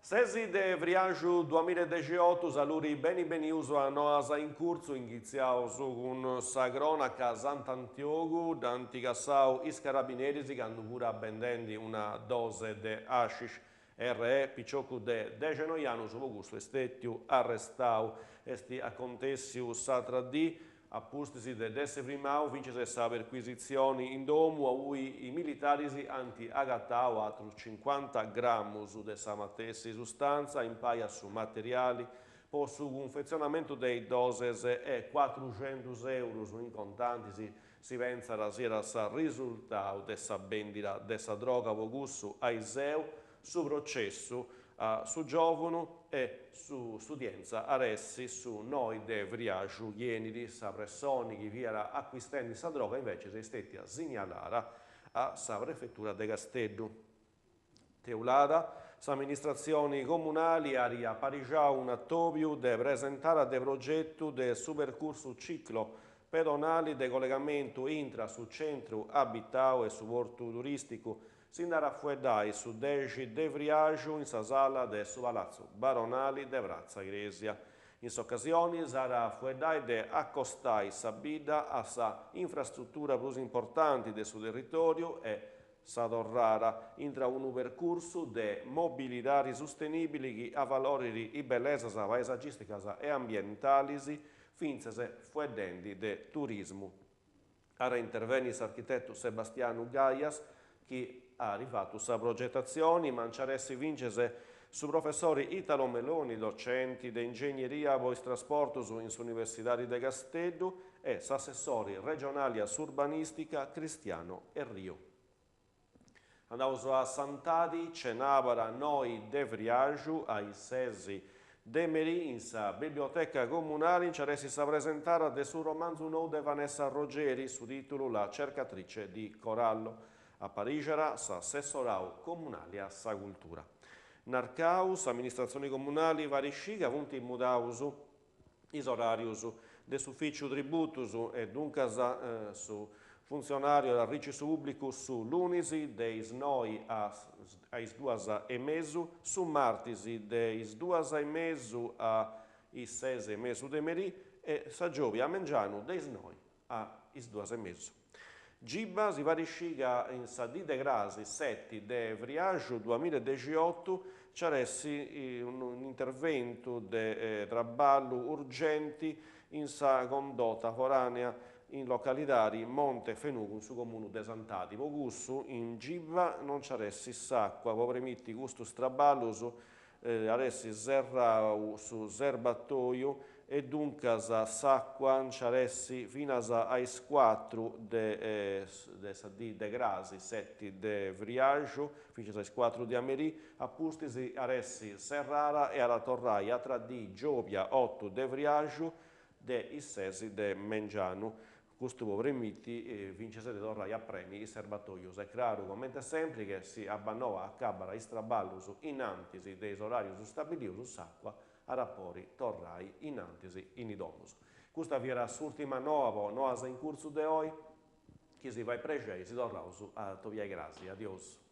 Sesi de friaxu duamillaedexiottu, saludi beni benius a Noas in Curtzu, inghitziaus cun sa cronaca, Sant'Antiogu dd'ant cassau is carabineris candu furat bendendi una dose de hashish. RE, piciocu de dexenoi annus po custu est stètiu arrestau. Est acontèssiu s'atra dì, a pustis de dd'essi frimau fintzas e sa percuisitzioni in domu aui is militaris ant agatau atrus cincuanta gramus de sa matessi sustantza impai a su materiali po su cunfetzionamentu de is doses e cuatruxentus eurus in contantis Si pentzat siat s'arrisultau de sa bendida de sa droga po cussu aiseu su processu a su giòvunu e s'udientza at essi su noi de friaxu chi 'enit sa pressoni chi fiat acuistendi sa droga invecis est stètia signalara a sa prefetura de Casteddu. Teulada, s'amministratzioni comunali at aparixau un'atòbiu de presentada de progetu de su percursu ciclo pedonali de collegamentu intra su centru abitau e su portu turìsticu. Si nd'at a fueddai su dexi de friaxu in sa sala de su Palatzu Baronali de Pratza Crèsia. In s'ocasioni s'at a fueddai de acostai sa bidda a sa infrastrutura prus importanti de su territòriu e Sa torrada, intra unu percursu de mobilidadi sustenìbili chi avalorit is bellesas paesagìsticas e ambientalis, fintzas fueddendi de turismu. At a intervenni s'architetu Sebastianu Gaias, chi at fatu sa progetatzioni, ma nci at essi fintzas su professori Italo Meloni, docenti de Ingegneria po is trasportus in s'Universidadi de Casteddu, e s'assessori regionali a s'Urbanìstica Cristiano Erriu. Andaus a Santadi, cenàbara noi de friaxu a is ses de merì in sa Biblioteca Comunali nci at essi sa presentada de su romanzu nou de Vanessa Rogeri, su tìtulu La cercatrice di corallo. Aparixat s'assessorau comunali a sa cultura. Narcau, s'amministratzioni comunali fait scì ca funt mudaus is oràrius de s'ufìciu tributus e duncas su funtzionàriu at arrici su pùblicu su lunis de is noi a is duas e mesu, su martis de is duas e mesu a is ses e mesu de merì e sa giòbia a mengianu de is noi a is duas e mesu. Giba si fait scì ca in sa dì de crasi, seti de friaxu duamillaedexiottu, nci at essi un'interventu de traballu urgenti in sa condota foranea in localidadi Monte Fenugu in su comunu de Santadi. Po cussu in Giba non nci at essi s'acua po premiti custus traballus At essi serrau su serbatoju e duncas s'àcua nci at essi finas a is cuatru de sa dì de crasi, seti de friaxu, fintzas a is cuatru de a merì, a pustis at essi serrada e at a torrai atra dì giòbia otu de friaxu de is ses de mengianu. Custu po premiti fintzas de torrai a preni is serbatojus. Est craru, comente sempri, che si Abbanoa acabat is traballus in antis de is oràrius stabilius, s'àcua at a podi torrai in antis in is domus. Custa fiat s'ùrtima noa po Noas in Curtzu de oi. Chi si fait prexei si torraus a atobiai crasi. Adiosu.